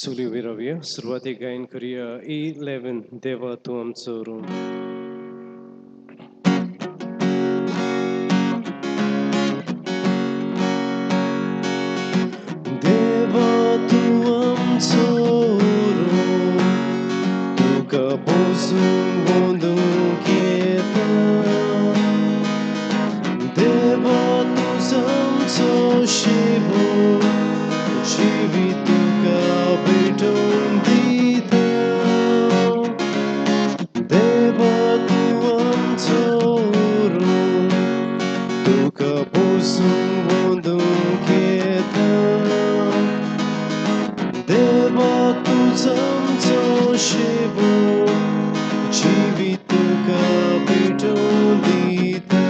सुली उबी रावया. सुरवातेक गायन करुया 11 देवा तूं आमचो रूम. देवा तूं आमचो रूम, तुका पोसूंक वंदूंक येता. देवा तूं आमचो शिवो, जिवीत तुका भेटोवन दिता. देवा तूं आमचो रूम, तुका पोसूंक वंदूंक येता. देवा तूं आमचो शिवो, जिवीत तुका भेटोवन दिता.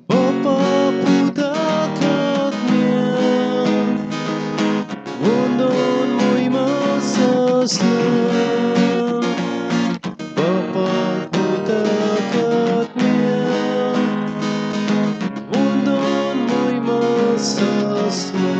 बापा पुताक आत्म्या, वंदोन मोहिमा सासना. बापा पुताक आत्म्या, वंदोन मोहिमा सासना.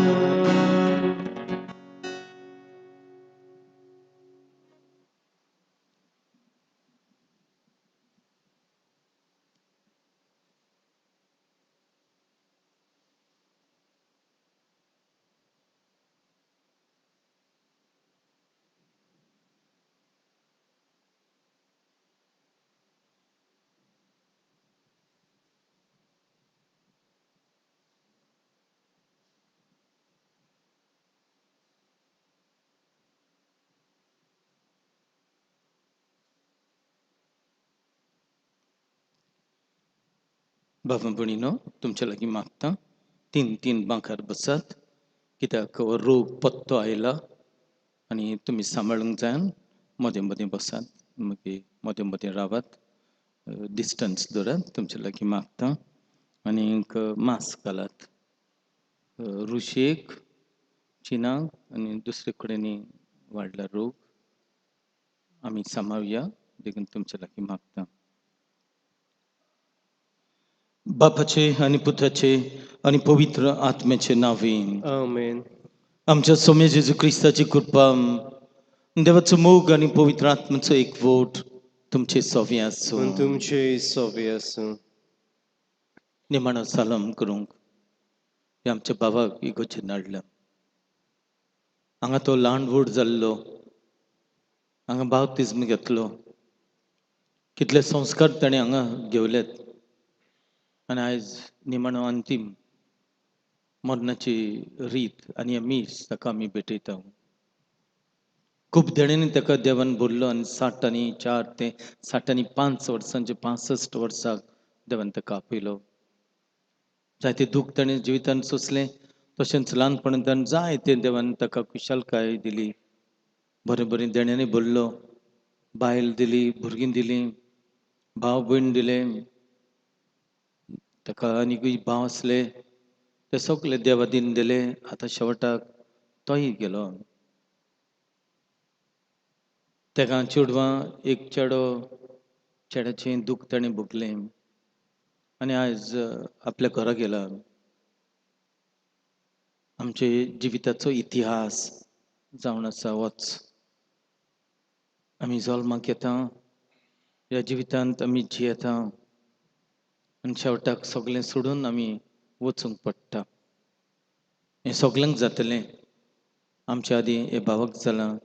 बाबा भयणीनो, तुमच्या लागीं मागता, तीन तीन बांकार बसात, कित्याक हो रोग पत्तो आयला आनी तुमी सांबाळूंक जाय. मदें मदें बसात, मागीर मदें मदें रावात, डिस्टन्स दवरात, तुमच्या लागीं मागता. आनीक मास्क घालात. रुशेक, चिनाक आनी दुसरे कडेन वाडला रोग, आमी सांबाळया देखून तुमच्या लागीं मागता. बापाचे आनी पुताचे आनी पवित्र आत्म्याचे नांवेन. आमेन. आमच्या सोम्या जेजू क्रिस्ताची कृपा, देवाचो मोग आनी पवित्र आत्म्याचो एकवट तुमचे सोवे आसूं. आनी तुमचे सोवे आसूं. निमाणो सलाम करूंक हे आमच्या बाबाक इगोचेर हाडला. हांगा तो ल्हान व्हड जाल्लो, हांगा बाप्तिज्म घेतलो, कितले संस्कार ताणें हांगा घेवल्यात आनी आयज निमाणो अंतीम मरणाची रीत आनी मीस ताका आमी भेटयता. खूब देण्यांनी ताका देवान भरलो आनी 64 ते 65 वर्सांचे 65 वर्साक देवान ताका आपयलो. जायते दूख ताणें जिवितान सोंसलें, तशेंच ल्हानपणांत जायते देवान ताका खुशालकाय दिली, बरें बरें देण्यांनी भरलो, बायल दिली, भुरगीं दिलीं, भाव भयण दिले, ताका आनीकूय भाव आसले ते सगळे देवा दिन दिले. आतां शेवटाक तोय गेलो. ताका चेडवां, एक चेडो, चेड्याचें दूख ताणें भोगलें आनी आयज आपल्या घरा गेला. आमचे जिविताचो इतिहास जावन आसा वच. आमी जल्माक येता, ह्या जिवितांत आमी जियेता आनी शेवटाक सगळें सोडून आमी वचूंक पडटा. हें सगल्यांक जातलें. आमच्या आदीं हे भावाक जालां.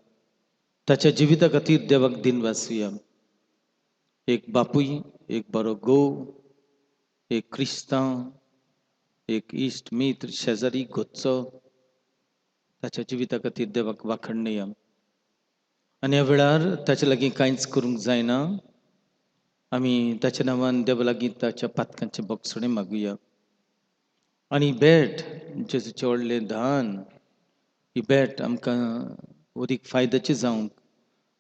ताच्या जिविता खातीर देवाक दिनवासुया. एक बापूय, एक बरो घोव, एक क्रिस्तांव, एक इश्ट मित्र, शेजारी, घोच्चो, ताच्या जिविता खातीर देवाक वाखणया. आनी ह्या वेळार ताच्या लागीं कांयच करूंक जायना, आमी ताच्या नांवान देवा लागीं ताच्या पातकांचें बोगसणें मागुया. आनी भेट, जेजूचें व्हडलें दान, ही भेट आमकां अदीक फायद्याची जावंक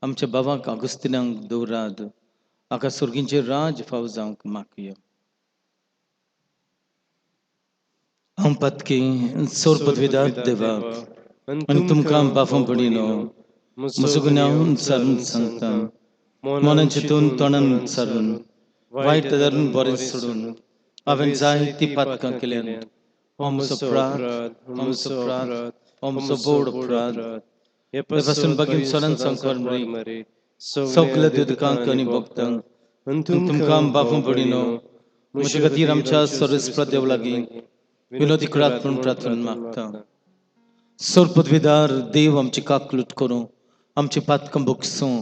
आमच्या बाबाक आगुस्तिनाक दवरात, हाका सर्गींचें राज फाव जावंक मागुया. हांव पातकी सोर पदवीदार देवाक आनी तुमकां बाफा भणिनो म्हजो गुन्यांव उच्चारून सांगता, मनान चिंतून तोंडान उच्चारून वायट धरून बरें सोडून हांवें जायतीं पातकां केल्यांत. हो म्हजो अपराध, हो म्हजो अपराध, आमचो बोड अपराध हे पासून बागीन सदांच संवसार मरे, सगल्या दुदकांक आनी भक्तांक, आनी तुमकां बापूं पडिनो, म्हजे खातीर आमच्या सर्वेस्पर देव लागीं विनोदी करात म्हूण प्रार्थना मागता. सर पदवीदार देव आमची काकलूट करूं, आमची पातकां बगसूं,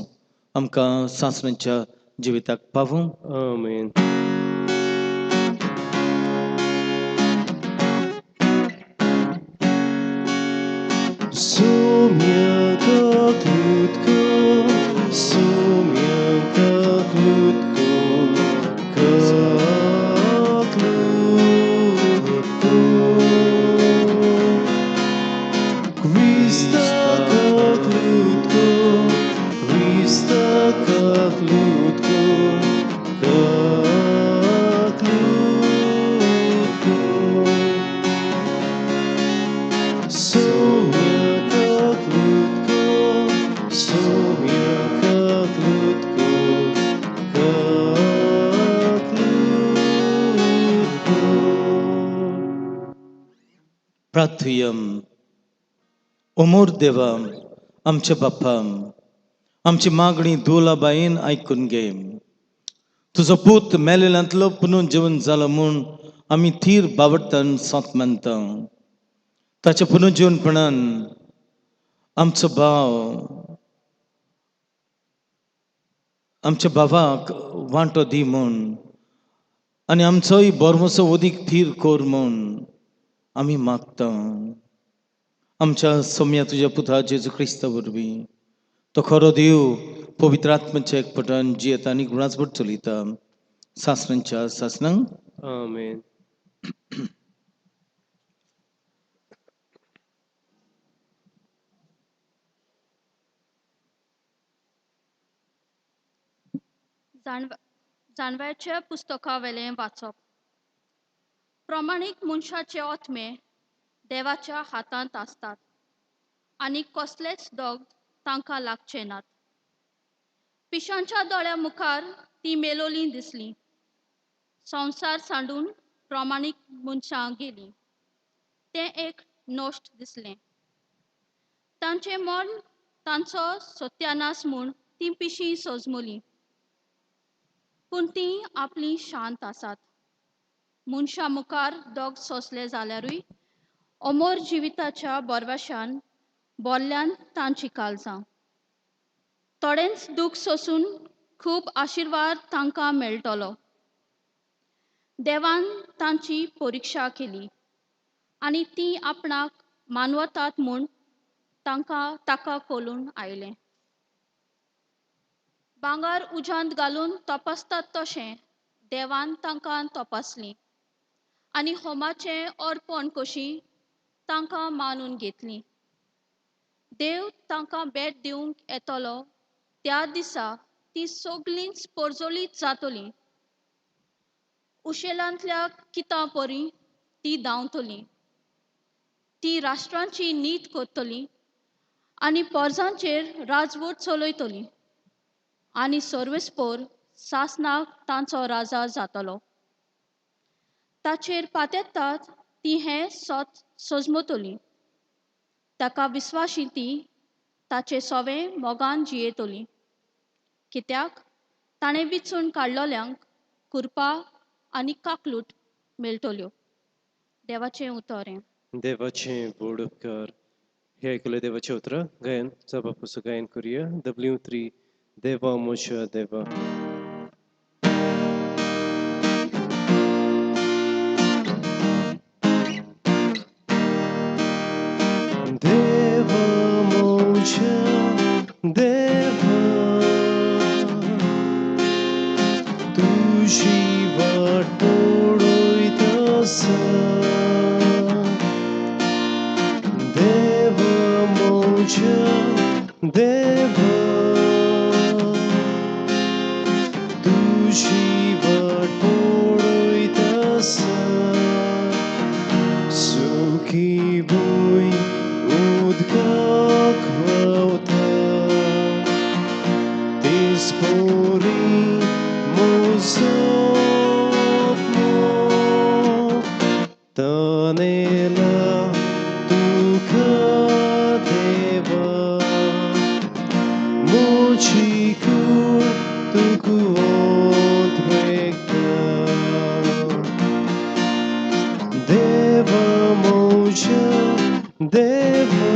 आमकां सासणाच्या जिविताक पावूं. आमेन. Sumia kaklutko, sumia kaklutko, kaklutko. Krista kaklutko, Krista kaklutko, kaklutko. Sumia kaklutko, sumia kaklutko, kaklutko. प्रार्थुयम. अमोर देवा, आमच्या बाप्पा, आमची मागणी दोलाबायेन आयकून घे. तुजो पूत मेलेल्यांतलो पुनून जेवण जालो म्हूण आमी थीर बावडटान सोंत मानता. ताच्या पुनर्जीवनपणान आमचो भाव, आमच्या भावाक वांटो दी म्हूण आनी आमचोय बरमसो अदीक थीर कर म्हूण आमी मागता. आमच्या सोम्या तुज्या पुता जेजू क्रिस्ता वरवीं, तो खरो देव पवित्र आत्म्याच्या एकपटान जियेता आनी गुणाचभर चलयता सासणांच्या सासणांक. आमेन. जानव्याच्या पुस्तकावेलें वाचप. प्रमाणीक मनशाचे आत्मे देवाच्या हातांत आसतात आनी कसलेच दोग तांकां लागचे नात. पिशांच्या दोळ्या मुखार ती मेलोली दिसली. संवसार सांडून प्रमाणीक मनशां गेलीं. तें एक नश्ट दिसलें. तांचें मर्ण तांचो सत्यानाश म्हूण तीं पिशीं सजमलीं, पूण तीं आपलीं शांत आसात. मनशां मुखार दोग सोंसले जाल्यारूय अमर जिविताच्या बोरवाशान बोल्ल्यान तांची काळजां. थोडेंच दूख सोंसून खूब आशिर्वाद तांकां मेळटलो. देवान तांची परिक्षा केली आनी तीं आपणाक मानवतात म्हूण तांकां ताका कोलून आयलें. भांगर उज्यांत घालून तपासतात तशें देवान तांकां तपासलीं आनी होमाचें अर्पण कशी तांकां मानून घेतलीं. देव तांकां भेट दिवंक येतलो त्या दिसा तीं सगळींच परजळीत जातलीं. उशेलांतल्या कितां परी ती धांवतलीं. ती राष्ट्रांची नीत करतली आनी पोरजांचेर राजवट चलयतली आनी सर्वेस्पोर सासनाक तांचो राजा जातलो. ताचेर पातेतात ती हें सत सजमतली. ताका विस्वाशी ती ताचे सोवे मोगान जियेतली. कित्याक ताणें विचून काडलोल्यांक कृपा आनी काकलूट मेळटल्यो. देवाचें उतर हें. देवाचें व्हड उपकार. हे आयकुले देवाचें उतरां गायन सभापुसो गायन करुया. W3 देवा म्हज्या देवा. देवा म्हज्या देवा, तुजी वाट पळयता. देवा म्हज्या देवा, तुजी वाट पळयता. सुखी भूंय उदकाक व्हांवता, तेचपरी म्हजो आत्मो तानेला तुका म्हज्या देवा,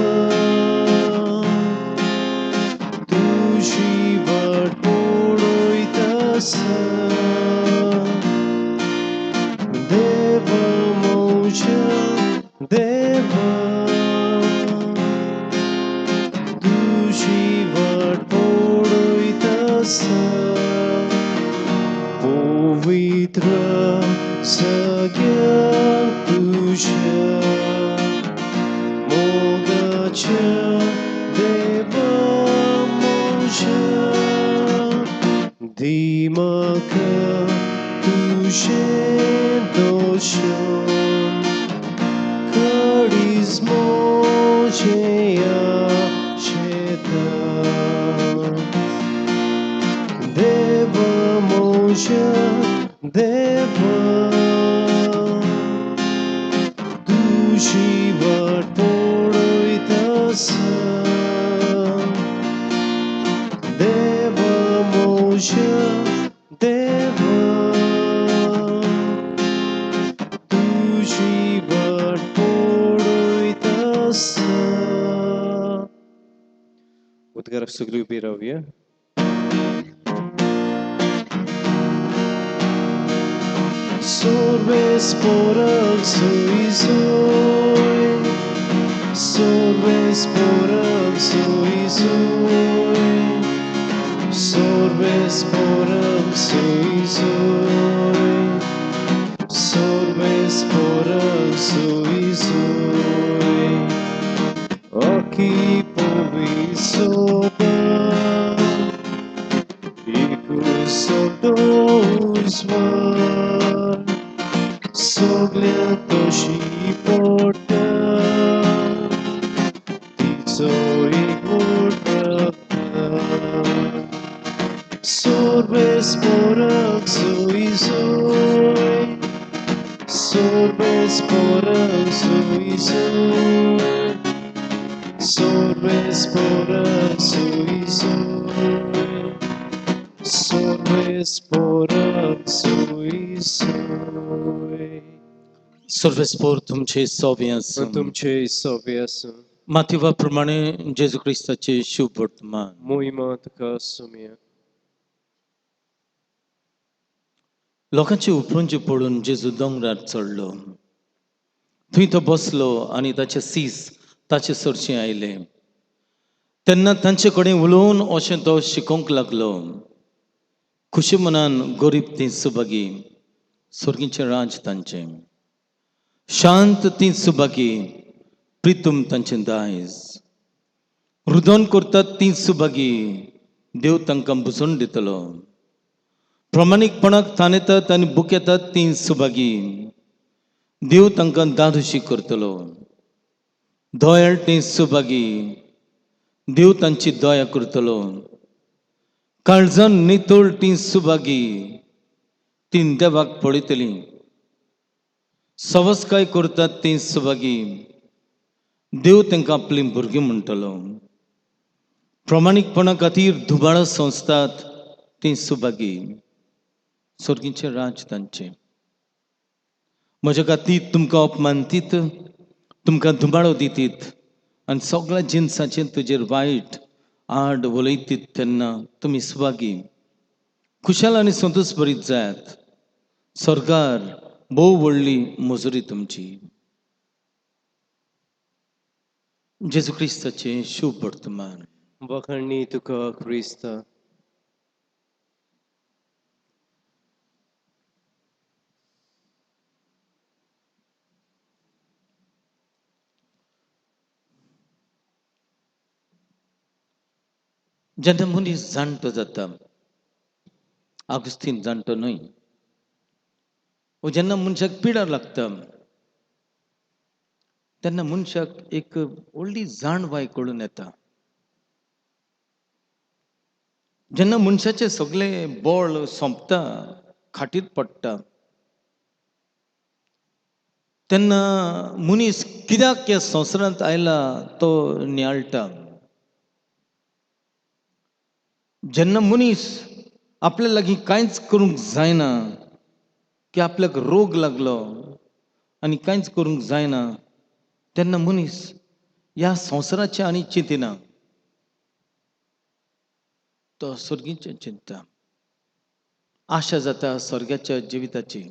तुजी वाट पळयतासा. देवा म्हज्या देवा, तुजी वाट पळयतासा. पवित्र सगळ्या तुज्या मोगाच्या देवा म्हज्या, दी म्हाका तुजें दर्शन, काळीज म्हजें आशेता. देवा म्हज्या देवा, तुजी वाट पळयतासा. देवा म्हज्या देवा, तुजी वाट पळयतासा. उद्गाराक सगळीं उबी रावया. सर्वेस्पोराक सोय सोय, सर्वेस्पोराक सोय सोय, सर्वेस्पोराक सोय सोय, सर्वेस्पोराक सोय सोय. Aki povisoba, ikusodozvar, सगल्या तशी पडटा, तिचो एक मोट. सर्वेस्पोराक सोय सोय, सर्वेस्पोराक सोय सोय, सर्वेस्पोराक सोय सोय, सर्वेस्पोराक सोय सोय. सर्वेस्पोर तुमचे सोबे आसूं. तुमचे सोबे आसूं. माथेवा प्रमाणे जेजू क्रिस्ताचे शुभ वर्तमान. मोहिमा तुका सुमया. लोकांचे उपरुंजी पडून जेजू दोंगरार चडलो. थंय तो बसलो आनी ताचे सीस ताचे सरशी आयले. तेन्ना तांचे कडेन उलोवन अशें तो शिकोवंक लागलो. खुशी मनान गरीब ती सुभागी, स्वर्गीचें राज तांचें. शांत ती सुभागी, प्रितूम तांचें दायज. रुदन करतात ती सुभागी, देव तांकां बुजोवन दितलो. प्रमाणीकपणाक ताणेतात आनी बुकेतात ती सुभागी, देव तांकां दादोशी करतलो. दयाळ ती सुभागी, देव तांची दया करतलो. काळजान नितळ ती सुभागी, ती देवाक पळयतली. सवसकाय करतात ती सुभागी, देव तांकां आपलीं भुरगीं म्हणटलो. प्रमाणीकपणा खातीर दुबाळो संस्थात ती सुभागी, स्वर्गीचें राज तांचें. म्हज्या खातीर तुमकां अपमानतीत, तुमकां दुबाळो दितीत आनी सगळ्या जिनसाचें तुजेर वायट आड उलयतीत तेन्ना तुमी सुभागी. खुशाल आनी संतोश भरीत जायात, सरकार भोव व्हडली मजुरी तुमची. जेजू क्रिस्ताचें शुभ वर्तमान. वखाणी तुका क्रिस्ता. जेन्ना मनीस जाणटो जाता, आगुस्तीन जाणटो न्हय, वो जेन्ना मनशाक पिडा लागता तेन्ना मनशाक एक व्हडली जाणवाय कळून येता. जेन्ना मनशाचें सगळें बळ सोंपता, खाटीर पडटा, तेन्ना मनीस कित्याक ह्या संवसारांत आयला तो नियाळटा. जेन्ना मनीस आपल्या लागीं कांयच करूंक जायना, की आपल्याक रोग लागलो आनी कांयच करूंक जायना, तेन्ना मनीस ह्या संवसाराचें आनी चिंतिना, तो सर्गीचें चिंतता. आशा जाता स्वर्गाच्या जिविताची.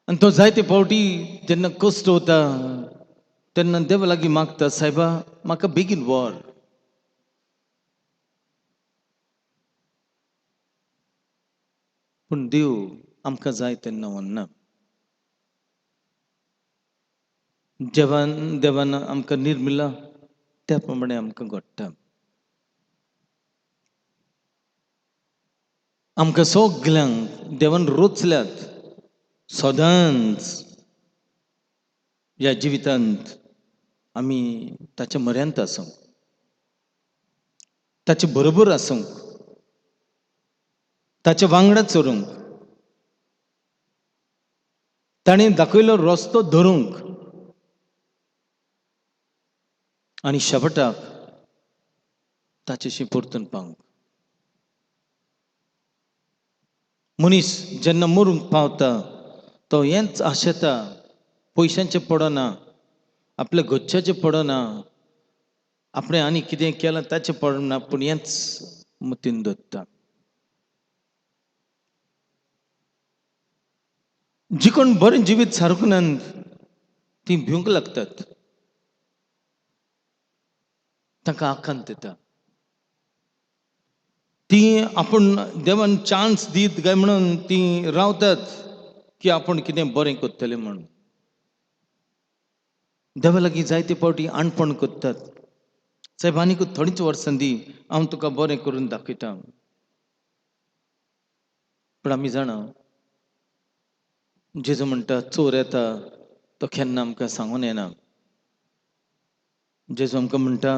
आनी तो जायते फावटी जेन्ना कश्ट वता तेन्ना देवा लागीं मागता, सायबा म्हाका बेगीन व्हर. पूण देव आमकां जाय तेन्ना व्हरना. देवान देवान आमकां निर्मिला त्या प्रमाणे आमकां घडटा. आमकां सगल्यांक देवान रोचल्यात सदांच ह्या जिवितांत आमी ताच्या म्हऱ्यांत आसूंक, ताचे बरोबर आसूंक, ताच्या वांगडा चरूंक, ताणें दाखयलो रस्तो धरूंक आनी शेवटाक ताचेशी परतून पावूंक. मनीस जेन्ना मरूंक पावता तो हेंच आशेता, पयशांचें पडना, आपल्या गच्च्याचें पडना, आपणें आनी कितें केलां ताचें पडना, पूण हेंच मतीन दवरता. जी कोण बरें जिवीत सारूंक नात तीं भिवंक लागतात, तांकां आकांत येता. ती आपूण देवान चान्स दीत काय म्हणून ती रावतात की आपूण कितें बरें करतलें म्हणून. देवा लागीं जायते फावटी आणपण करतात, सायब आनीक थोडींच वर्सां दी, हांव तुका बरें करून दाखयता. पूण आमी जाणा, जेजू म्हणटा चोर येता तो केन्ना आमकां सांगून येना. जेजू आमकां म्हणटा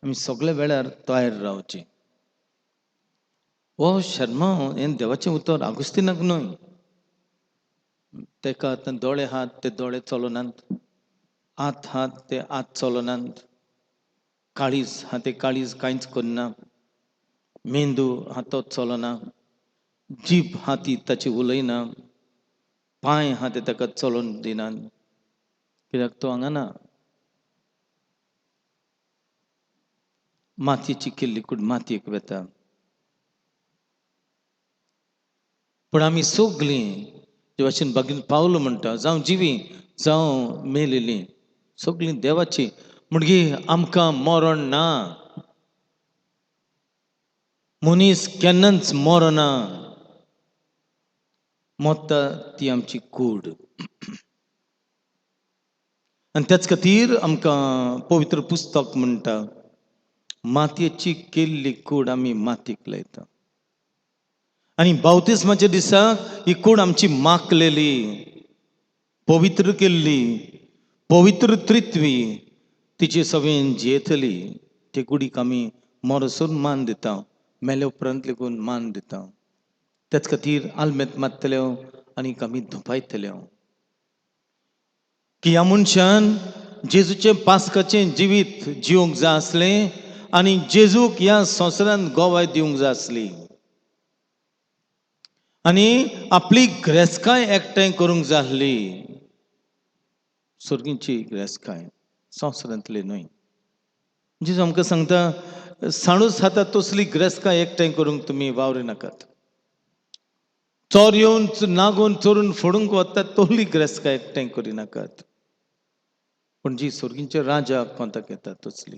आमी सगळे वेळार तयार रावचें. हो शर्मा हें देवाचें उतर आगुस्तिनाक न्हय. ताका आतां दोळे हात ते दोळे चलनात, हात हात ते हात चलनात, काळीज हा ते काळीज कांयच करना, मेंदू हा तो चलना, जीभ हा ती ताची उलयना, पांय हा ते ताका चलोवन दिनात, कित्याक तो हांगा ना. मातयेची केल्ली कूड मातयेक वता. पूण आमी सगलीं जे भाशेन बागीन पावलो म्हणटा, जावं जिवी जावं मेलेलीं, सगलीं देवाची. म्हणटकीर आमकां मरण ना. मनीस केन्नाच मरना, मरता ती आमची कूड. आनी त्याच खातीर आमकां पवित्र पुस्तक म्हणटा, मातयेची केल्ली कूड आमी मातयेक लायता. आनी बावतिस्माच्या दिसाक ही कूड आमची माखलेली, पवित्र केल्ली, पवित्र त्रित्वी तिचे सवेन जियेतली. ते कुडीक आमी मरसर मान दिता, मेले उपरांत लेगून मान दिता. त्याच खातीर आलमेत मारतले आनी आमी धुपायतले की ह्या मनशान जेजूचें पास्काचें जिवीत जिवंक जाय आसलें आनी जेजूक ह्या संवसारांत गोवाय दिवंक जाय आसली आनी आपली ग्रेसकाय एकठांय करूंक जाय आसली. सर्गीची ग्रेसकाय, संवसारांतली न्हय. जेजू आमकां सांगता, साणूस खाता तसली ग्रेसकाय एकठांय करूंक तुमी वावरी नाकात. चोर येवन नागोवन चोरून फोडूंक वता तसली ग्रेसकाय एकठांय करिनाकात, पूण जी सर्गींच्या राजा कोंताक येता तसली.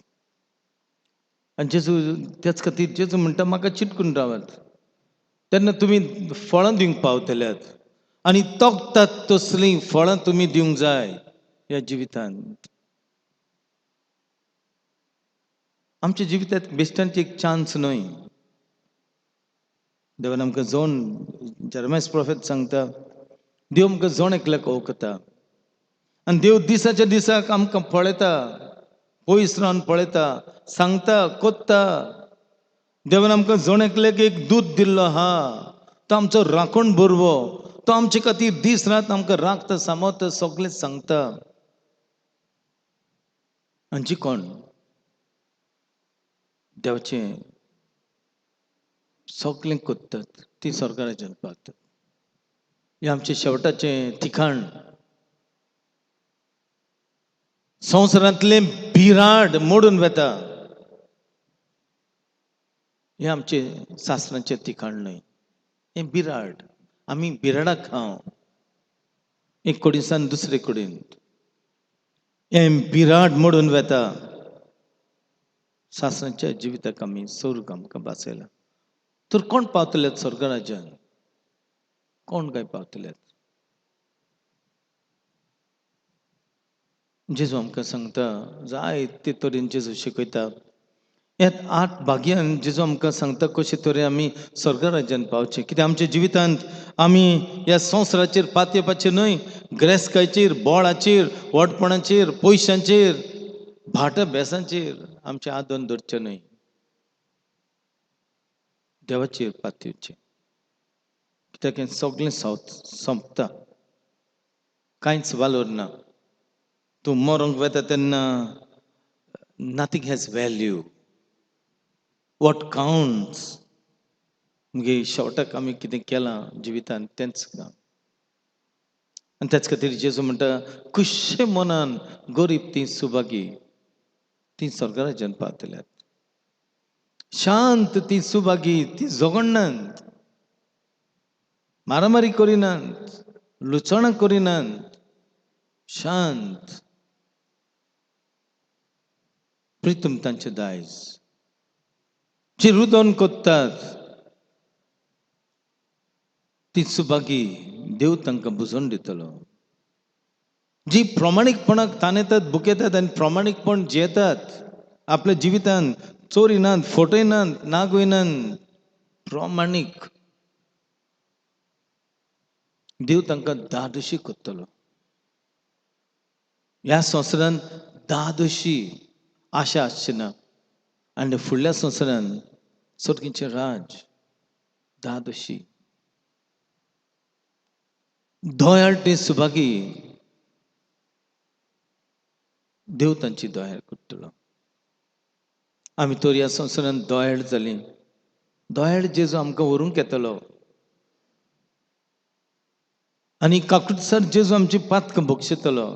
आनी जेजू त्याच खातीर जेजू म्हणटा म्हाका चिटकून रावात, तेन्ना तुमी फळां दिवंक पावतल्यात आनी तोखतात तसलीं फळां तुमी दिवंक जाय ह्या जिवितांत. आमच्या जिवितांत बेश्टांची एक चान्स न्हय. देवान आमकां जोन जेरमायस प्रोफेट सांगता, देव आमकां जोण एकल्याक वखता आनी देव दिसाच्या दिसाक आमकां पळयता, पयस रावन पळयता, सांगता, कोत्ता. देवान आमकां जोण एकल्याक एक दूद दिल्लो आहा, तो आमचो राखण बरवो, तो आमचे खातीर दीस रात आमकां राखता, सांबाळता, सगळें सांगता. आनी जी कोण देवाचें सगळें कोत्तात ती सरकाराच्यान पावतात. हें आमचें शेवटाचें ठिकाण. संवसारांतलें बिराड मोडून वता. हें आमचें सासणाचें ठिकाण न्हय, हें बिराड. आमी बिराडाक खांव एक कडेनसान दुसरे कडेन. हें बिराड मोडून वता. सासणाच्या जिविताक आमी स्वर्ग आमकां भासयला. तर कोण पावतले स्वर्गराज्यान? कोण काय पावतले? जेजू आमकां सांगता, जायते तरेन जेजू शिकयता. ह्या 8 भाग्यान जेजू आमकां सांगता कशे तरेन आमी स्वर्गराज्यान पावचें. कित्याक आमच्या जिवितांत आमी ह्या संवसाराचेर पातयेवपाचेर न्हय, ग्रेस्कायचेर, बोळाचेर, व्हडपणाचेर, पयशांचेर, भाटा बेसांचेर आमचें आदन धरचें न्हय. देवाचेर पातयेवचें. कित्याक हें सगळें सोंपता, कांयच वालोर ना. तूं मरोंक वता तेन्ना nothing has value. What counts? मगे शेवटाक आमी कितें केलां जिवितांत तेंच काम. आनी त्याच खातीर जेजू म्हणटा, खुशे मनान गरीब ती सुभागी, ती स्वर्गराज्यान पावतल्यात. शांत ती सुभागी, ती झगडनात, मारामारी करिनात, लुचणां करिनात, शांत. प्रितम तांचें दायज. जी रुदन कोत्तात ती सुभागी, देव तांकां बुजोवन दितलो. जी प्रमाणीकपणाक ताणेतात, भुकेतात आनी प्रमाणीकपण जियेतात आपल्या जिवितांत, चोरिनात, फटयनात, नागयनात, प्रमाणीक, देव तांकां धादोशी करतलो. ह्या संवसारांत धादोशी आशा आसची ना, आनी फुडल्या संवसारांत स्वर्गीचें राज धादोशी. दयाळ ते सुभागी, देव तांची दयाळ करतलो. आमी तर ह्या संवसारांत दयाळ जालीं. दयाळ जेजू आमकां व्हरूंक येतलो आनी काकुटसर जेजू आमची पातकां बक्षितलो.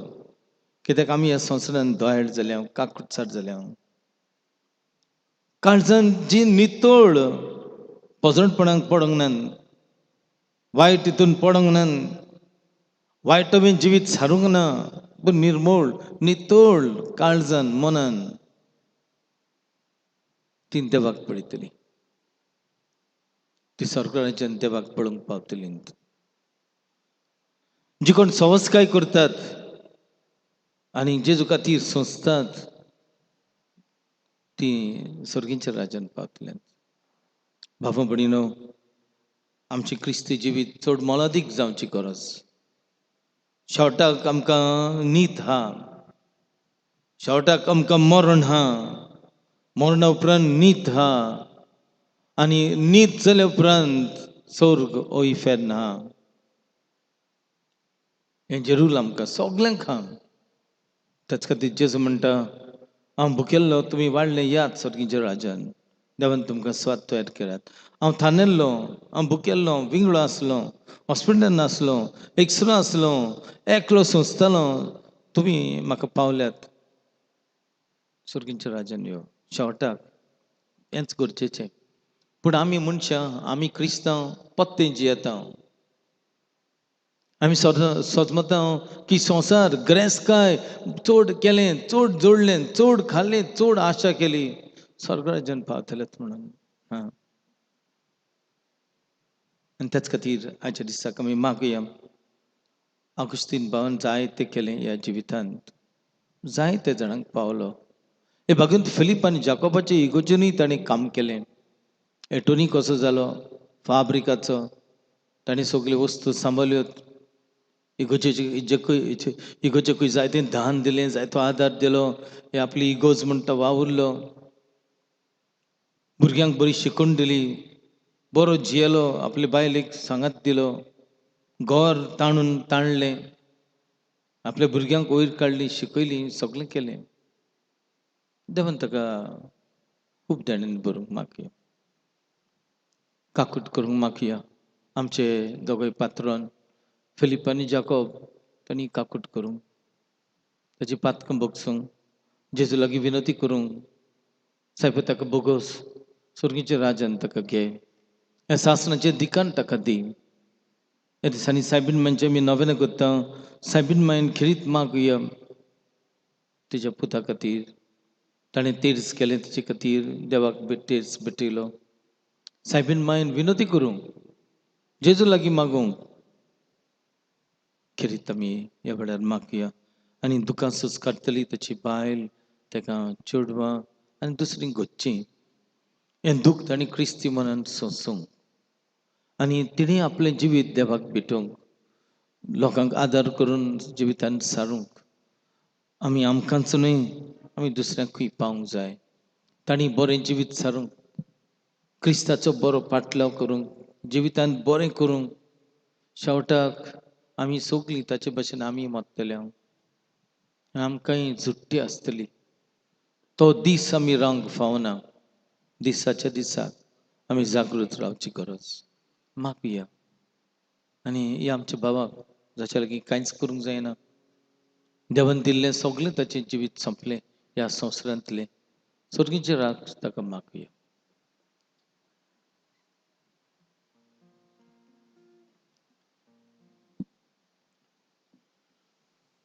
कित्याक आमी ह्या संवसारांत दयाळ जाल्या, काकुटसर जाल्या. काळजान जी नितळ पजणपणाक पडोंक ना, वायट हितून पडोंक ना, वायट बी जिवीत सारूंक ना, पूण निर्मोळ नितळ काळजान मनान ती देवाक पळयतली. ती सरकाराच्यान देवाक पळोवंक पावतली. जी कोण सवस्काय करतात आनी जेजू खातीर सोंसतात ती स्वर्गींच्या राज्यान पावतली. बाबा भयणीनो, आमचें क्रिस्ती जिवीत चड मोलादीक जावची गरज. शेवटाक आमकां नीत हा, शेवटाक आमकां मरण हा, मरणा उपरांत नीत हा, आनी नीत जाल्या उपरांत स्वर्ग ओ इफेर्न हा. हें जरूर आमकां सगल्यांक हा. त्याच खातीर जेजू म्हणटा, हांव भुकेल्लो तुमी वाडलें, याद स्वर्गीच्या राज्यान देवान तुमकां स्वाद तयार केल्यात. हांव थानेल्लो, हांव भुकेल्लो, विंगळो आसलो, हॉस्पिटलान आसलो, एकसुरो आसलो, एकलो सोंसतालो, तुमी म्हाका पावल्यात. स्वर्गीच्या राज्यान यो. शेवटाक हेंच गरजेचें. पूण आमी मनशां, आमी क्रिस्तांव पत्ते जियेता. आमी सोजमता की संवसार ग्रेस्काय चड केलें, चड जोडलें, चड खाल्लें, चड आशा केली, स्वर्गराज्यान पावतलेत म्हणून. हां, आनी त्याच खातीर आयच्या दिसाक आमी मागुया. आगुस्तीन भावान जायतें केलें ह्या जिवितांत, जायते जाणांक पावलो. हे बागून फिलीप आनी जाकोबाचे इगोर्जेनूय ताणें काम केलें. एटोनी कसो जालो फाब्रिकाचो, ताणें सगल्यो वस्तू सांबाळ्यो. इगोर्जेकूय इगोर्जेकूय जायतें दान दिलें, जायतो आदार दिलो. हे आपली इगोर्ज म्हणटा वावुरलो, भुरग्यांक बरी शिकवण दिली, बरो जियेलो, आपले बायलेक सांगात दिलो, घर ताणून ताणलें, आपल्या भुरग्यांक वयर काडली, शिकयली, सगळें केलें. देवान ताका खूब जाणांनी बरोवंक मागया, काकूट करूंक मागया. आमचे दोगय पात्रोन फिलीप आनी जाकोब तांणी काकूट करूंक. ताची पातकां भोगसूंक, जेजू लागीं विनंती करूंक, सायबा ताका बोगोस, स्वर्गीच्या राजान ताका घे, ह्या सासणाचें दिकान ताका दी. ह्या दिसांनी सायबीन मांयचें आमी नवें करता. सायबीन मायन खेरीत मागुया तिच्या पुता खातीर. ताणें तेर्स केलें तिचे खातीर, देवाक तेर्स भेटयलो. सायबीन मायन विनंती करूंक, जेजू लागीं मागूंक खेरीत आमी ह्या वेळार मागया. आनी दुकां सोस काडटली ताची बायल, ताका चेडवां आनी दुसरीं घरचीं. हें दूख तांणी क्रिस्ती मनान सोंसूंक आनी तिणें आपलें जिवीत देवाक भेटोवंक, लोकांक आदार करून जिवितान सारूंक. आमी आमकांच न्हय, आमी दुसऱ्यांकूय पावूंक जाय. तांणी बरें जिवीत सारूंक, क्रिस्ताचो बरो पाटलाव करूंक, जिवितान बरें करूंक. शेवटाक आमी सगलीं ताचे भशेन आमी मरतले, आमकांय झुट्टी आसतली. तो दीस आमी रावंक फावना. दिसाच्या दिसाक आमी जागृत रावची गरज. मागया. आनी ह्या आमच्या भावाक जाच्या लागीं कांयच करूंक जायना, देवान दिल्लें सगलें ताचें जिवीत सोंपलें ह्या संवसारांतलें, स्वर्गीचे राग ताका मागया.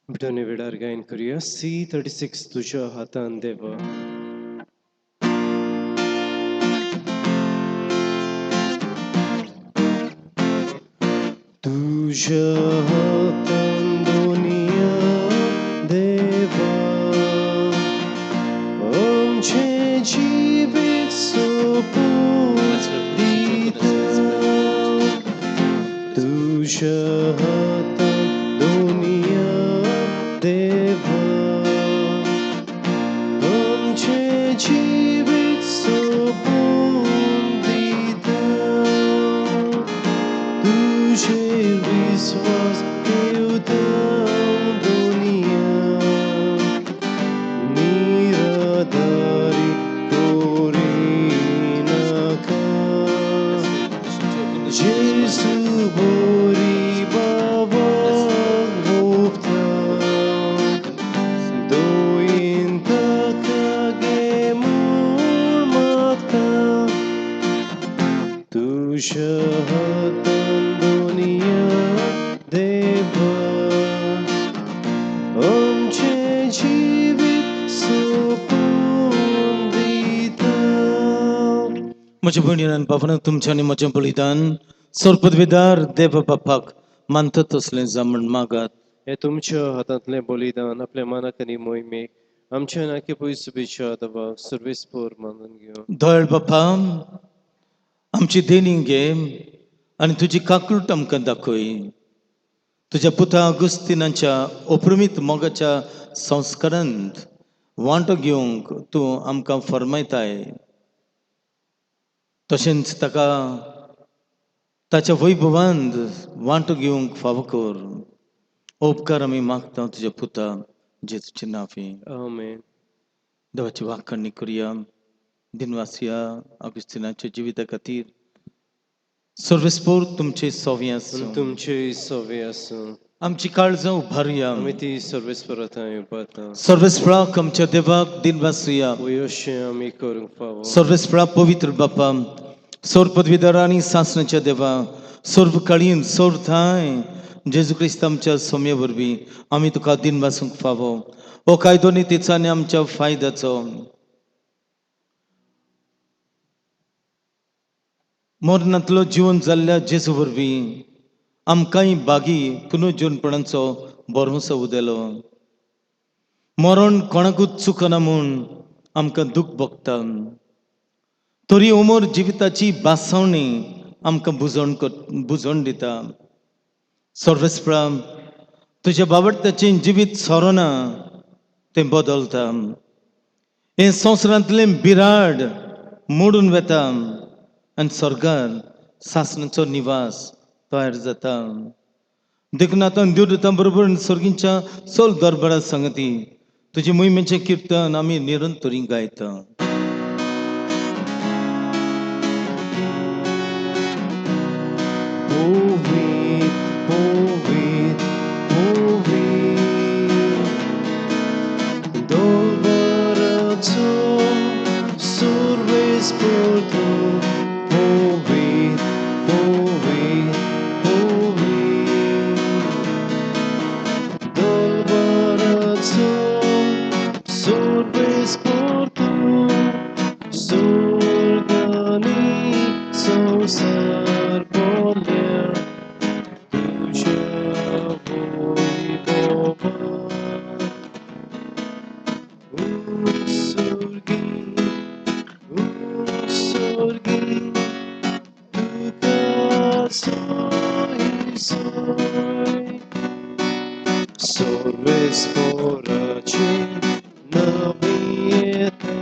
भेटवणे वेळार गायन करूया C36 तुज्या हातान देवा. तुज्या हातान दुनिया देवा, आमचें जिवीत सोंपून दिता. तुज्या हातान दुनिया देवा, आमचें जिवीत सोंपून दिता. तुजेर विस्वास ठेवता दुनिया, निराधारी करिनाका. जेजू बोरी बाबाक ओंपता, दोयेन ताका घे म्हूण मागता. तुज्या हातान दुनिया देवा, आमचें जिवीत सोंपून दिता. म्हज्या भयणीन आनी बाबांनो, तुमचें आनी म्हजें बलिदान सर्वपदवीदार देव बापाक मानता तसलें जावं म्हण मागात. हे तुमच्या हातांतलें बलिदान आपल्या मनाक आनी मोहिमेक आमच्या नाके पयस शुभेच्छा देवाक सर्वेस्पोर मानून घेवं. दयाळ बापा, आमची देणी घे आनी तुजी काकूट आमकां दाखय. तुज्या पुता अगुस्तिनाच्या अपरिमीत मोगाच्या संस्कारांत वांटो घेवंक तूं आमकां फर्मायताय, तशेंच ताका ताच्या वैभवांत वांटो घेवंक फावो कर. उपकार आमी मागता तुज्या पुता जेजूचे नांवी. आमेन. देवाची वाखाणणी करुया. दिनवासिया अगुस्तिनाच्या जिविता खातीर. सर्वेस्पोर तुमचे सोवे आनी आसूं. तुमचेय सोवे आसूं. आमची काळजां उबारुया. आमी ती सर्वेस्पोरा थंय उबारता. सर्वेस्पराक आमच्या देवाक दिनवासुया. वयोशें आमी करूंक फावो. सर्वेस्परा पवित्र बापा, सर्व पदवीधर आनी सासणाच्या देवा, सर्व काळीन सर्व थांय जेजू क्रिस्त आमच्या सोम्या वरवीं आमी तुका दिनवासूंक फावो. हो कायदो नितीचो आनी आमच्या फायद्याचो. मरणांतलो जिवन जाल्ल्या जेजू वरवीं आमकांय बागी पुनर्जीवनपणाचो भरवंसो उदेलो. मरण कोणाकूच चुकना म्हूण आमकां दूख भोगता, तरी उमर जिविताची बासावणी आमकां बुजवण दिता. सर्वेस्परा तुज्या बावडत्याचें जिवीत सोरना, तें बदलता. हें संवसारांतलें बिराड मोडून वता आनी स्वर्गार सासणाचो निवास तयार जाता. देखून आतां देवदूतां बरोबर स्वर्गींच्या चल दरबारात सांगती तुजे मोहिमेचें किर्तन आमी निरंतरी गायता. पवित्र, पवित्र, पवित्र, सर्वेस्पोराची नवी येता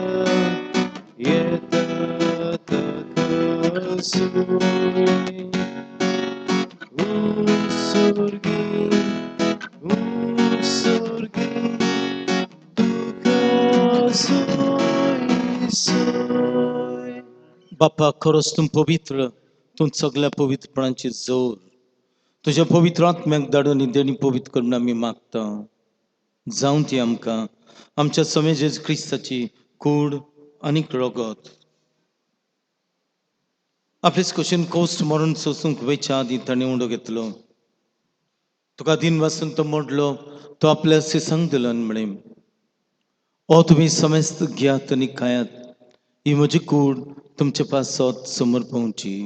येता ताका सूय उत्सर्गी उत्सर्गी तुका सोय सोय. बापा, खरोच तूं पवित्र, तूं सगळ्या पवित्रपणाची जोर. तुज्या पवित्र आत्म्याक धाडून ही देणी पवित्र करून आमी मागता. जावं ती आमकां आमच्या समे जेजू क्रिस्ताची कूड आनीक रगत. आपलेच कशेन कोस्ट मरण सोसूंक वयच्या आदीं ताणें उंडो घेतलो. तुका दिन वासून तो मोडलो, तो आपल्या सिसांक दिलो आनी म्हळें, ओ तुमी समेस्त घेयात आनी खायात, ही म्हजी कूड तुमचे पासत समर्पवची.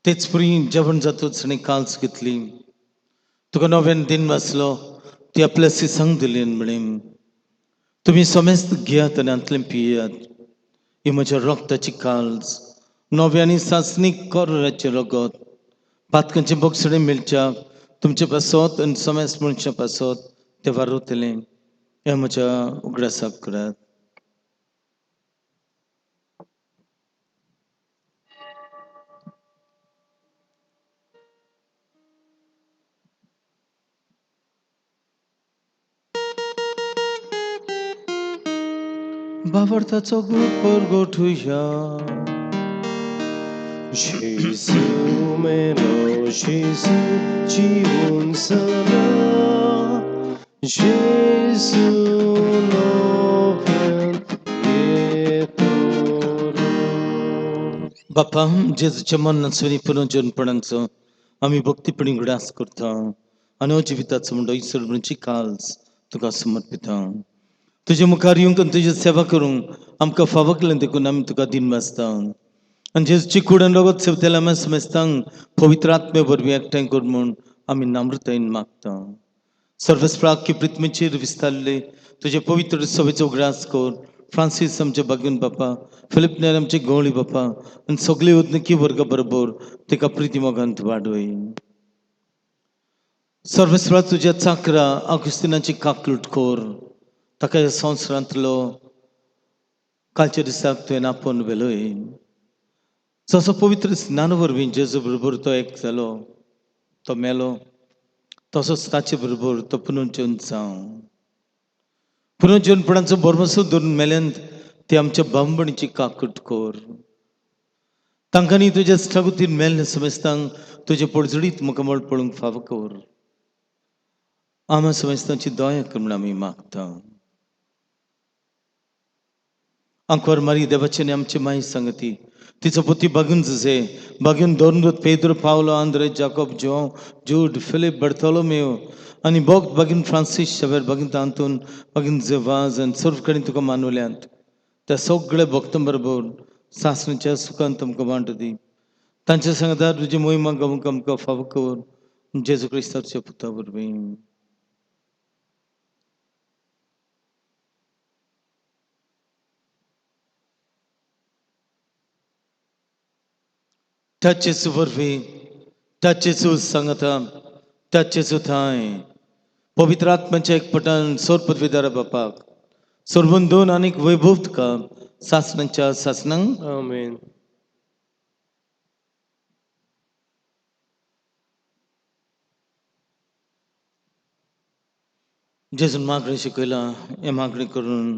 तेच परी जेवण जातूच आनी काल्स घेतली. तुका नव्यान दिन वाचलो, ती आपल्या सिसांक दिली आनी म्हळें, तुमी समेस्त घेयात आनी हांतलें पियात, ही म्हज्या रक्ताची काल्स, नव्या आनी सासणीक कराराचें रगत, पातकांचें बोगसणें मेळच्याक तुमचे पासत आनी समेस्त मनशां पासत तें वारवतलें. हें म्हज्या उगडासाक करात. भावार्थाचो गूट परगटुया. जेजू मेलो, जेजू जिवन जाला, जेजू नव्यान येतलो. बापा, जेजूच्या मरणाचो आनी पुनर्जनपणाचो आमी भक्तीपणी उगडास करता आनी हो जिविताचो म्हणटो ईश्वरची काल्स तुका समर्पिता. तुजे मुखार येवंक आनी तुजी सेवा करूंक आमकां फावो केलें देखून आमी तुका दिन वाचता. आनी जेजूची कूड आनी रगत सेवतल्या आमी समेस्तांक पवित्र आत्मे वरवीं एकठांय कर म्हूण आमी नम्रतायेन मागता. सर्वस्प्राक्य पृथ्वीचेर विस्तारले तुजे पवित्र सभेचो उगडास कर. फ्रांसीस आमचे बागून बापा, फिलिप नेर आमचे गवळी बापा आनी सगळे उदनकी वर्गा बरोबर तेका प्रिती मोगांत वाडय. सर्वस्प्रा तुज्या चाकरा आगुस्तिनाची काकलूट कर. ताका ह्या संवसारांतलो कालच्या दिसाक तुवें आपोवन व्हेलोय. जसो पवित्र स्नान वरवीं जेजू बरोबर तो एक जालो, तो मेलो, तसोच ताचे बरोबर तो पुनर्जन जावं. पुनर्जनपणाचो भरमसो धरून मेल्यान ती आमच्या बामबणीची काकूट कर. तांकांनी तुज्या स्थगतीन मेल्ले समेस्तांक तुजे पडजडीत मुखामळ पळोवंक फावो कर. आमा समेस्तांची दया कर म्हूण आमी मागता. आंकवार मारी देवाचे आनी आमची माई सांगती, तिचो पोती बागून जुजे, बागून दोन Pedro, Paulo, Andre, Jacob, Joao, Jude, Philip, Bartolomeo आनी बोग बागीन फ्रांसीस शेवर, बागीन तांतून, बागीन जेवाज आनी सर्व कडेन तुका मानवल्यांत. त्या सगळ्या भक्तां बरोबर सासणीच्या सुखान तुमकां वांटो दी. तांच्या सांगता तुजी मोहिमा गावंक आमकां फावो कर. जेजू क्रिस्ताच्या पुता वरवीं. ताचेच वरवीं, ताचेच सांगता, ताचेच थांय पवित्र आत्म्याच्या एकपटान सोर पदवीदारा बापाक सर्वन दोन आनीक वैभव तुका सासणाच्या सासणांक. आमेन. जेजून मागणें शिकयलां, हें मागणें करून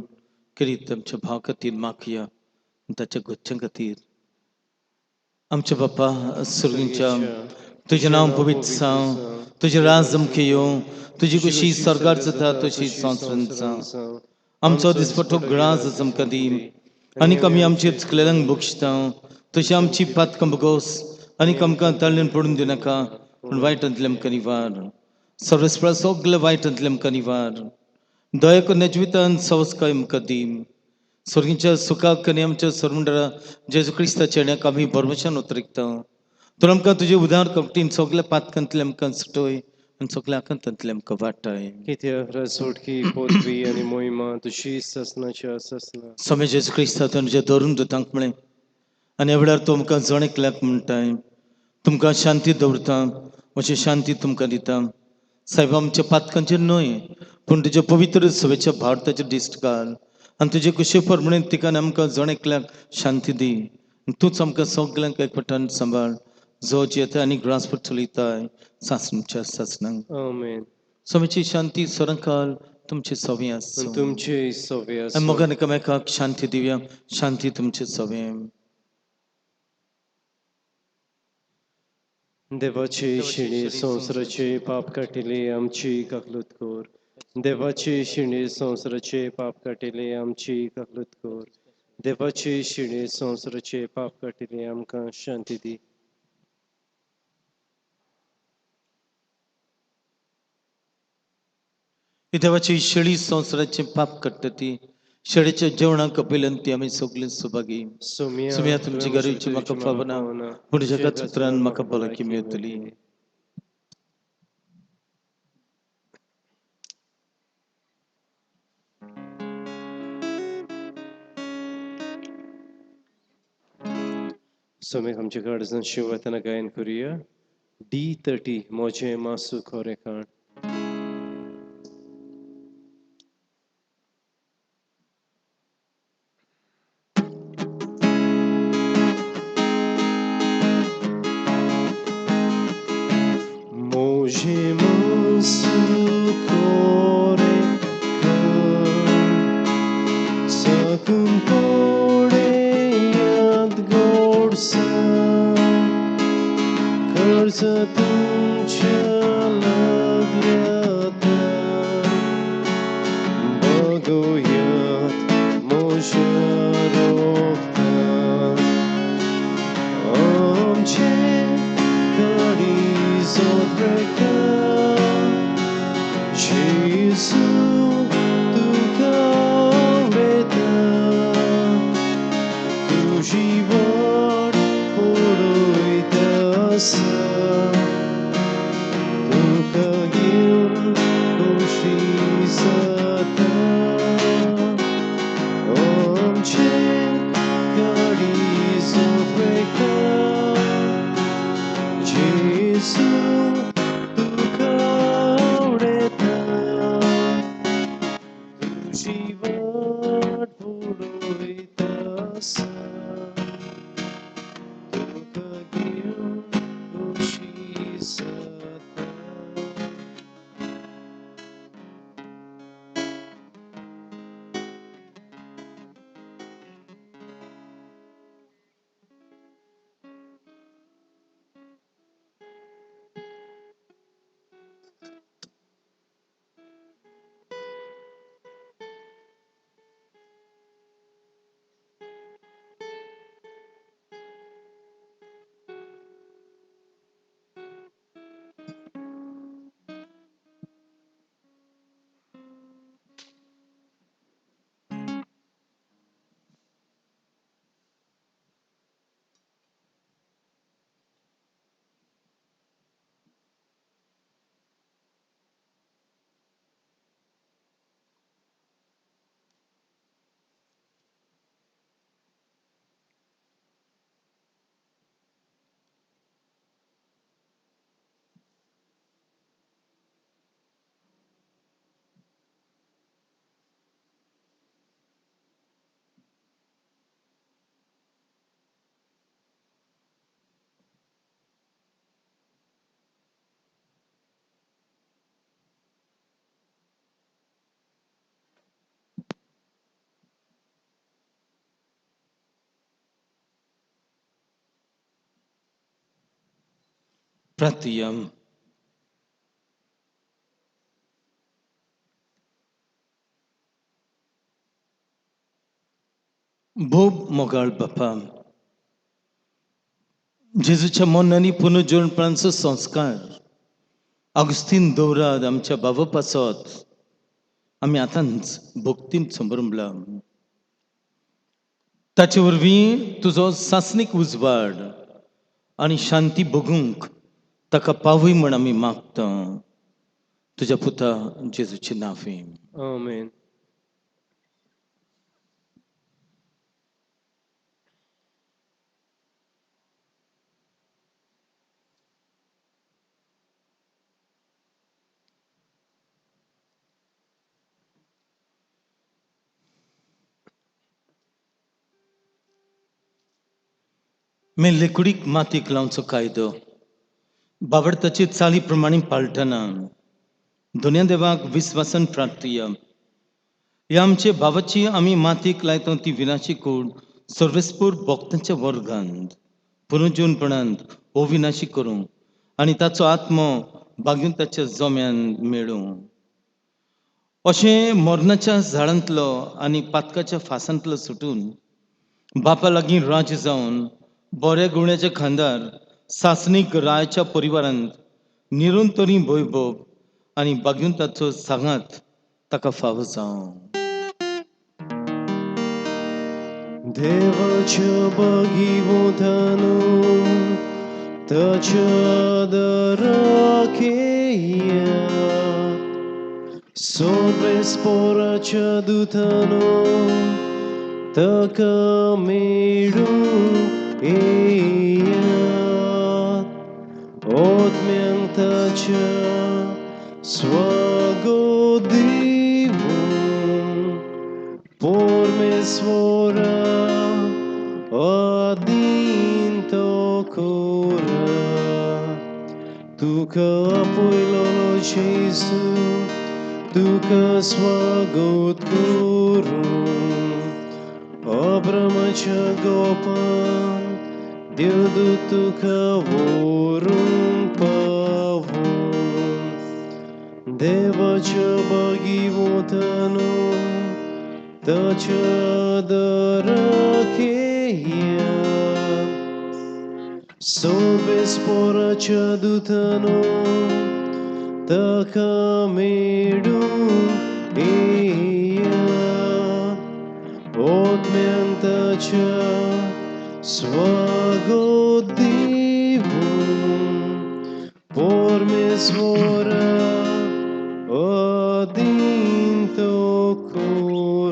करीत आमच्या भाव खातीर मागया आनी ताच्या घरच्यां खातीर. आमच्या बापा सर्गींच्या, तुजें नांव पवित्र जावं, तुजें राज आमकां येवं, तुजी कशी स्वर्गार जाता तशी संवसारांत जावं. आमचो दिसपट्टो ग्रास आमकां दी आनी आमी आमचे चुकलेल्यांक बक्षिता तशी आमची पातकां बगोस आनी आमकां ताळ्यान पडून दिनाका, पूण वायटांतले आमकां निवार. सर्वस्प्रा सगळे वायटांतले आमकां निवार. दया करून जिवितान सवस्काय आमकां दी. स्वर्गीच्या सुखाक आनी आमच्या सर्वंडरा जेजू क्रिस्ताच्या येण्याक आमी भरवशान उतरिकता. तर आमकां तुजें उदार कपटीन सगळ्या पातकांतले आमकां सुटय आनी सगल्या आकांतांतलें आमकां वाटाय. कित्याक राजवटकी पदवी आनी मोहिमा तुजी सासणाच्या सासणा. स्वामी जेजू क्रिस्ता तुज्या धरून दुतांक म्हळें आनी ह्या वेळार तूं आमकां जण एकल्याक म्हणटाय, तुमकां शांती दवरता, म्हजी शांती तुमकां दिता. सायबा, आमच्या पातकांचेर न्हय पूण तुज्या पवित्र सभेच्या भारताचेर दिश्ट घाल आनी तुजे कुशे प्रमाणे तिका आमकां जण एकल्याक शांती दी. तूंच आमकां सगल्यांक एकवटान सांबाळ, जो जियेता आनी ग्रासभर चलयताय सासणच्या सासणांक. आमेन. स्वामीची शांती सरंकाल तुमचे सवे आनी आसूं. तुमचे सवे आनी आसूं. मोगान एकामेकाक शांती दिवया. शांती तुमचे सवे. देवाची शिणी संवसाराचे पाप काटिले आमची काकलूत कर. देवाची शिणी संवसाराचे पाप काटिले आमची काकलूत कर. देवाची शिणी संवसाराचे पाप काटिले आमकां शांती दी. ही देवाची शेळी संवसाराचें पाप काडटा ती शेळीच्या जेवणाक कपिल्यान ती आमी सगळीं सुभागी. सोम्या, सोम्या, तुमची गरजेची म्हाका फावना, पूण जगात उतरान म्हाका भलायकी मेळटली. सोम्याक आमच्या काळजान शिवतना गायन करुया. D30 मोजें मासू खोरें खाण. मोजें मासू खोरें खाण, सकून पळयात गोडसाण, कर्ज तुमच्या लागल्यात, बगोयात म्हज्या रोगतान. आमचें काळीज ब्रेका, जेजू तुका आवडटा, तुजी वाट पळयता आसा, तुका घेवन खोशी जाता. आमचें काळीज ब्रेका, जेजू तुका आवडटा, तुजी वाट पळयता आसा, तुका घेवन खोशी जाता. प्रार्थुया. भोव मोगाळ बापा, जेजूच्या मनांनी पुनर्जन्मपणाचो संस्कार आगुस्तीन दवरात आमच्या बाबा पासत आमी आतांच भक्तीन संभ्रमला. ताचे वरवीं तुजो सासणीक उजवाड आनी शांती भोगूंक ताका पावय म्हण आमी मागता. तुज्या पुता जेजूची नांवी. आमेन. मेल्ले कुडीक मातयेक लावचो कायदो बाबडताची चाली प्रमाणे पाळटना दोन्या देवाक विस्वासान प्रार्थया. ह्या आमचे भावाची आमी मातयेक लायता ती विनाशी कूड सर्वेस्पूर भक्तांच्या वर्गांत पुनर्जीवनपणांत अविनाशी करूं आनी ताचो आत्मो भाग्यवंताच्या जम्यान मेळूं. अशें मरणाच्या झाडांतलो आनी पातकाच्या फासांतलो सुटून बापा लागीं राज्य जावन बऱ्या गुण्याच्या खांदार सासणीक रायाच्या परिवारांत निरंतरी वैभव आनी भाग्यवंताचो सांगात ताका फावो जावं. देवाच्या बागीवतानो ताच्या दाराक येयात, सोर्वेस्पोराच्या दुतानो ताका मेळूंक येयात, ओतम्यांक ताच्या स्वागत दिवंक परमेश्वरा आदीन तो कोरा. तुका आपयलोलो जेजू तुका स्वागत करूं, अब्रामाच्या गोपान देवदूत तुका व्हरूंक पावूं. देवाच्या बागीवतानो ताच्या दाराक येयात, सोर्वेस्पोराच्या दुतानो ताका मेळूंक येयात, ओतम्यांक ताच्या स्वागत दिवंक परमेश्वरा आदीन तो कोरात.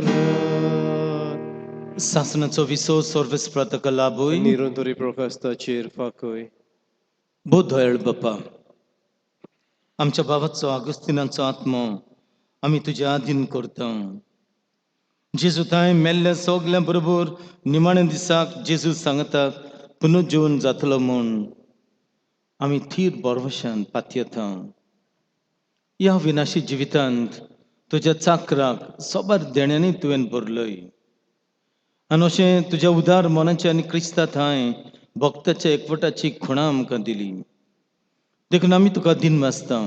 सासणाचो विसो सर्वेस्परा ताका लाभय. निरंतरी प्रकाश ताचेर फाकय. भोव दयाळ बापा, आमच्या बाबाचो आगुस्तिनाचो आत्मो आमी तुज्या आदीन करता. जेजू तांय मेल्ल्या सगल्या बरोबर निमाण्या दिसाक जेजू सांगता पुनर्जीवन जातलो म्हूण आमी थीर बरवशान पातयेता. ह्या विनाशी जिवितांत तुज्या चाकराक सोबार देण्यांनी तुवें भरलय आनी अशें तुज्या उदार मनाचे आनी क्रिस्ता थांय भक्ताच्या एकवटाची खुणां आमकां दिली. देखून आमी तुका दिनवासता.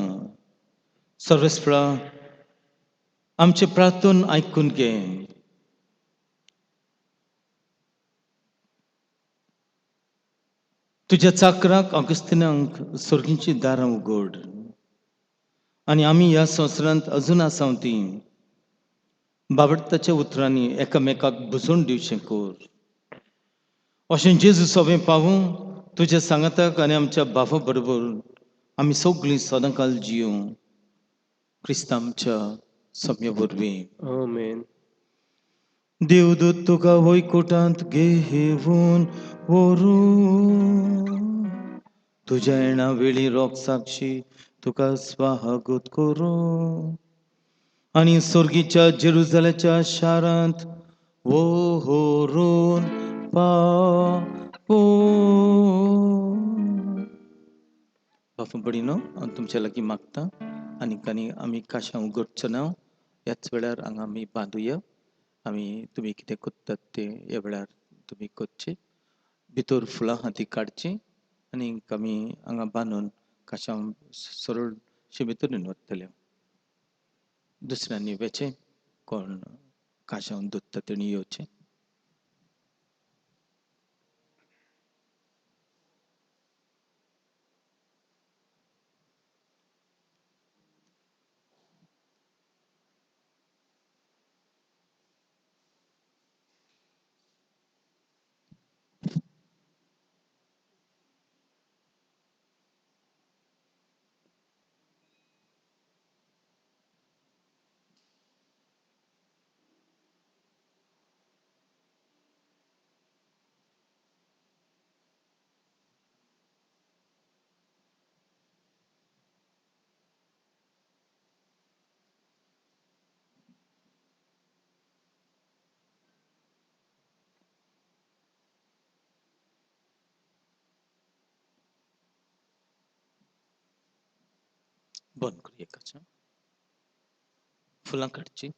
सर्वेस्परा आमचें प्रार्थन आयकून घे. तुज्या चाकराक ऑगस्तिनांक सर्गींची दारां उगड आनी आमी ह्या संवसारांत अजून आसा ती बाबडताच्या उतरांनी एकामेकाक बुजोवन दिवचें कर. अशें जेजू सोबें पावूं तुज्या सांगाताक आनी आमच्या बाबा बरोबर आमी सगळीं सदांकाल जियों. क्रिस्तांवच्या सम्य वरवीं. आमेन. देवदूत तुका वैकुटांत घेवन व्हरूं, तुज्या येणा वेळी रोग साक्षी तुका स्वागत करूं आनी सर्गीच्या जेरुजाल्याच्या शारांत व्हरून पावूं. बापू भयणीनो, हांव तुमच्या लागीं मागता आनीक आनी आमी काशां उगडचो ना. ह्याच वेळार हांगा आमी बांदुया. आमी तुमी कितें करतात तें ह्या वेळार तुमी करचें. भितर फुलां आहा तीं काडचीं आनी आमी हांगा बांदून काशां सरळ भितर वतले. दुसऱ्यांनी वेचें, कोण काशां दोत्ता तेणी येवचें. बंद करूया काचा. फुलां काडची.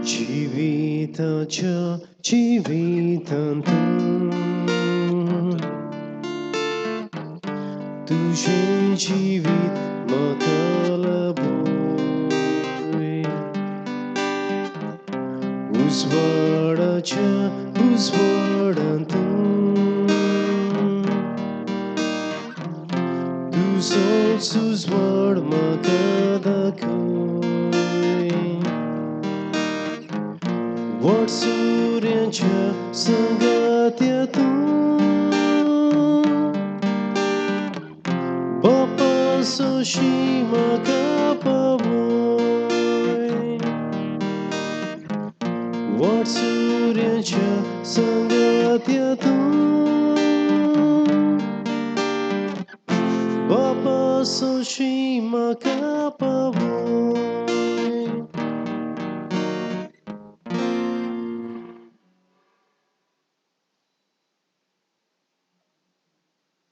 जिविताच्या जिवितांत तुझें जिवीत म्हाका लाभय. उजवाडाच्या उजवाडांत तुजोच उजवाड म्हाका दाखय. वाटसुऱ्यांच्या सांगात्या तूं बापा सोशी म्हाका पावय. वाटसुऱ्यांच्या सांगात्या तूं बापा सोशी म्हाका पावय.